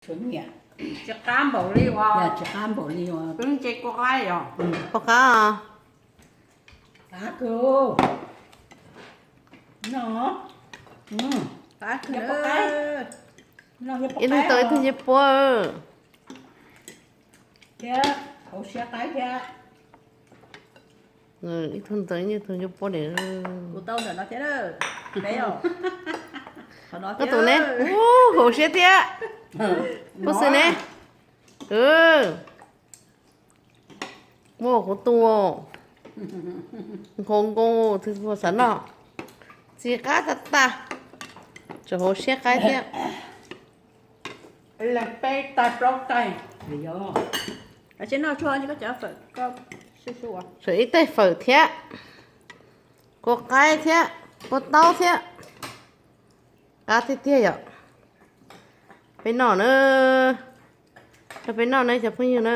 Tsis qab npaum li uas, tsis qab npaum li uas, tub ntse kua qaib os. Puas qab? Qab kawg. No, ib tug ntawd ib tug ncej puab. Thiab hauv siab qaib thiab. Ib tug ntawd ib tug ncej puab li. Kuv tau ntawm no thiab. Koj tus ne, hauv siab thiab. Puab xwb ne. Muaj kuv tus nkaus nkaus twg xav noj. Txiv qab tag tag, tseem hauv siab qaib thiab. Leej peb tais plaub tais. Tseem ib tais fawm thiab, kua qaib thiab, kua taub thiab. Qab tiag tiag yom. Peb noj na, rau peb noj na cov phooj ywg na.